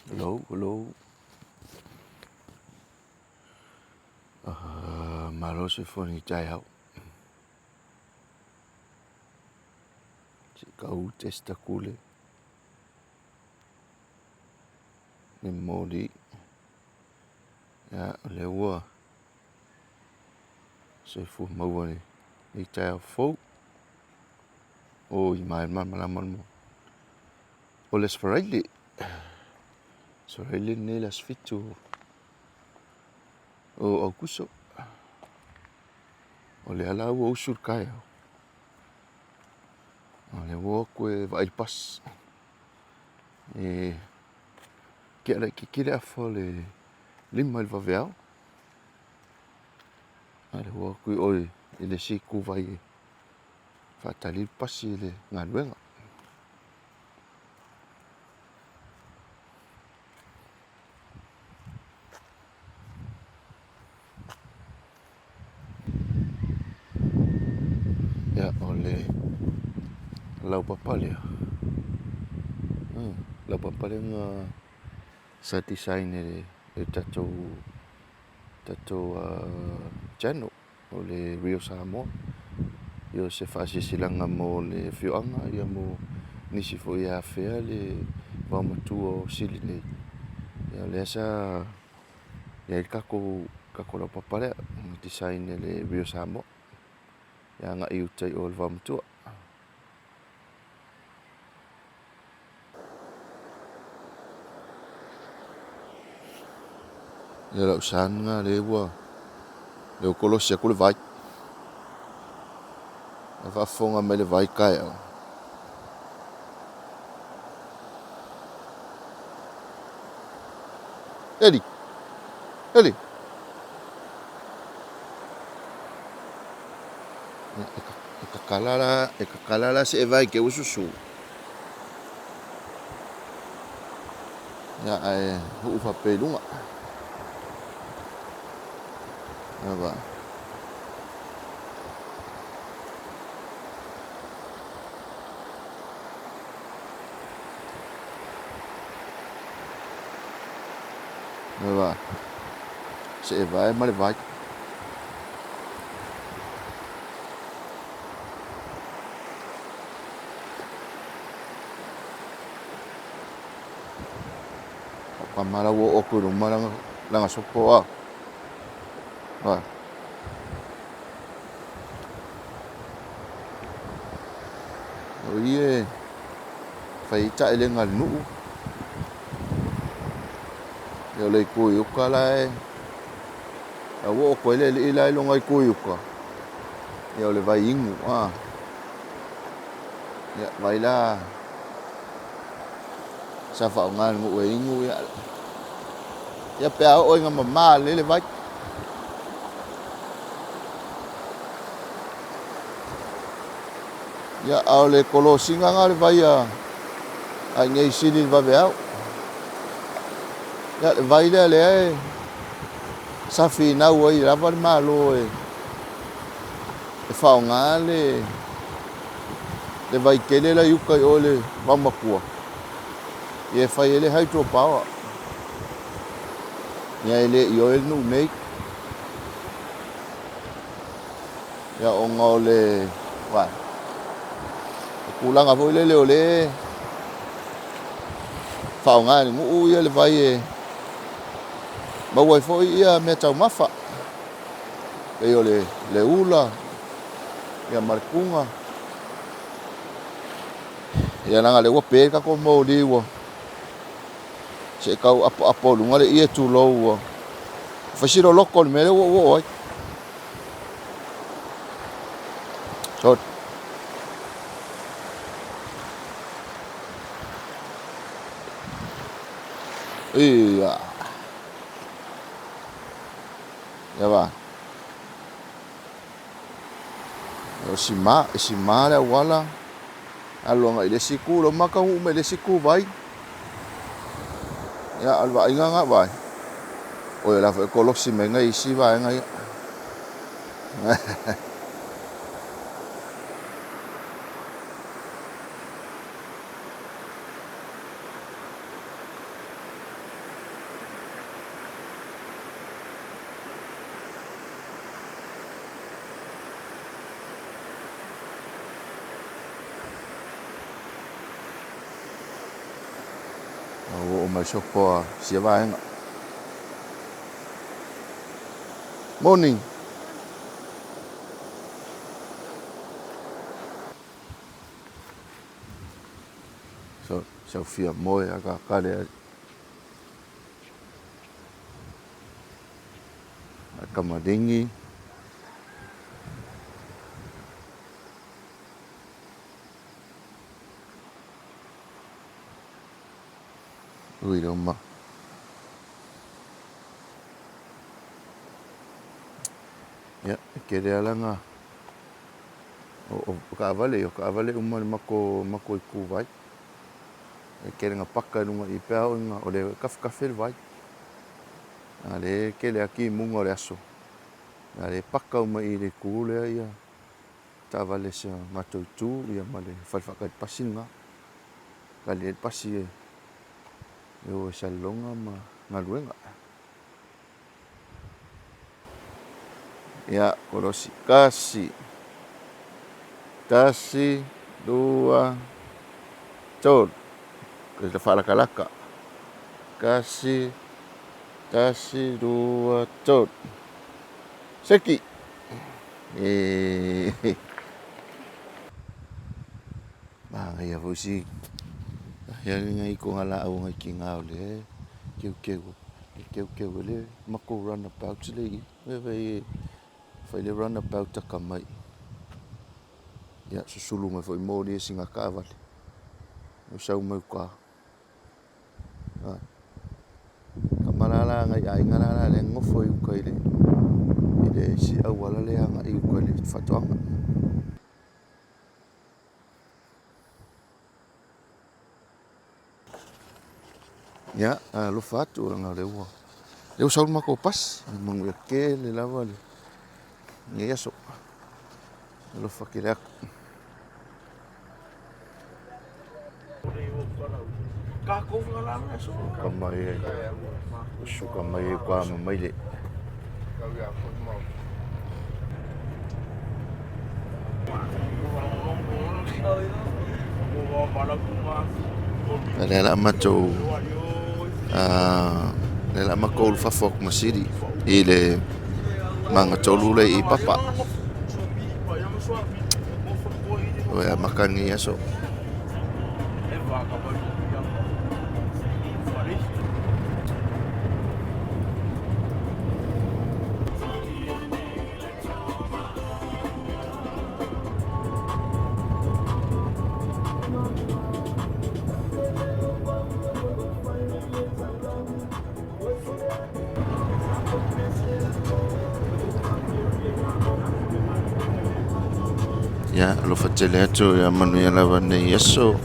Hello, hello. Malo se foni taeao. Se kau testa kule. Le moli. Ia, o lea ua soifua maua i lenei taeao fou. Oi, mai malamalama le moa. O le Aso Faraile, Aso Faraile lenei le aso 7 o Aokuso. O lea la ua usu le taeao, o lea ua o atu e vaai le pasi. E tea laitiiti le afa o le 5 i le vaveao. A o lea ua o atu i o i le isi ituvai e faatali le pasi i le galuega. Ia, o le laupapa lea, laupapa lea na sa design e le tatou channel o le Real Samoa. Ia o se faasilasilaga mo le afioaga ia mo nisi foi e afea le vaomatua o Sili nei. Ia o lea sa i ai le tatou laupapa lea na design e le Real Samoa e agai i uta i o i le vaomatua. Ia lau sa lena lea ua lea ua kolosi atu le vai. E faafofoga mai le vai taeao. Eli! Eli! E kakala la, e kakala la se e vai ke ua susu. Ia ae huu faapea i luga. Ia va. Ia va. Se e vai ma le vai. Ka mala ua oo atu i luma lana sopo a. Vai. O i e fai ai taelega a le nuu. Ia o le itu i uka la e a ua oo atu ai le alii la i lona itu i uka. Ia o le vai inu a. Ia vai la sa faaaoga e le nuu e inu ia. Ia pe a oo ina mama lelei le vai. Ia a o le kolosiga lena o le vai a i inei i Sili i le vaveao. Ia le vai lea lea e sa finau ai lava le Malo e faaaoga le vai tele la i uka i o i le vaomatua ia e fai ai le hydro power. Ia e le ioe le nuu nei. Ia ona o le vai. O tulaga foi lele o le faaaoga e le nuu ia le vai e maua ai foi ia mea taumafa. Pei o le ula ia ma le tuna. Ia leaga o lea ua pe le tatou moli ua se i tau apoapo i luga le ie tulou ua fai si loloto o le mea lea ua ou oo ai. Sorry. Ia. Ia va. O sima, e sima le auala. Alu agai i le isi itu, lea ua mataunuu mai i le isi ituvai. Ia, o le vaaiga lena vaai. Oi, o le a foi e kolosi mai nai isi vaega ia. A ua oo mai sopo a sia vaega. Morning. So, sau fia moe a ka kale a Kamaringi. Ui roma. Ia, e kele ala ngā o kaavale, o kaavale uma le mako mako i ku vai. E kele ngā paka i lunga i pea o ngā o le kafekafe le vai. A le kele aki munga o le aso. A le paka uma i le ku lea ia taavale sa matou itu ia ma le fale faatali pasi lena. Tali ai le pasi e o i Salelologa ma galuega. Ia, kolosi. Tasi, tasi, lua, tolu. Ka faalakalaka. Tasi, tasi, lua, tolu. Seki! E manaia foi si ia i ko ngā laau ngai ki ngā o le keukeu le keukeu e le makou runabout le i e fai le runabout a ka mai ia susulu mai foi moli e singa kaavale o sau mai uka. Tama lala ngai aiga lala le nofo i uka i le isi auala lea agai i uka i le faatoaga. Ia, alofa atu leaga o lea ua lea ua sau le matou pasi. Manuia tele lava lenei aso. Alofa tele atu. Suka mai ai, suka mai ai uka ma maile. A lea la a matou lea la a matou ulu fafo atu ma Sili i le magatolu lea i Papa. O e amata lenei aso. Ia, alofa tele atu, ia manuia lava lenei aso.